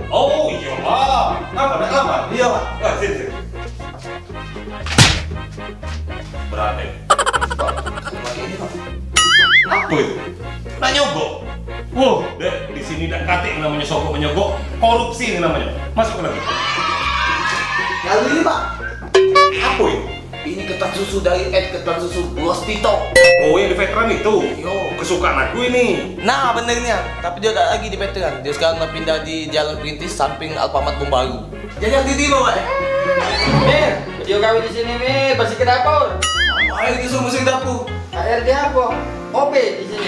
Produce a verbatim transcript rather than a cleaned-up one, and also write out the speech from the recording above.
Oh iya, Pak. Apa, nak lamar? Iya, Pak. Ah, sini, sini. Berani. Pak, kamu pakai ini, Pak. Apa itu? Nak nyogok? Wah, dek, di sini dak katik namanya sogok menyogok, korupsi ini namanya. Masuk lagi. Lalu ini, Pak. Apa ini? Ini ketan susu dari, eh, ketan susu Bos Tito. Oh, yang di veteran itu? Yo. Kesukaan aku ini. Nah, benernya. Tapi dia dak lagi di veteran. Dia sekarang dah pindah di Jalan Perintis, samping Alfamart Bombaru. Jadi yang di Timo, Pak? Mir, video kami di sini, Mir. Bersih ke dapur. Ayo, dia suruh bersih dapur. K R D apa? O P di sini.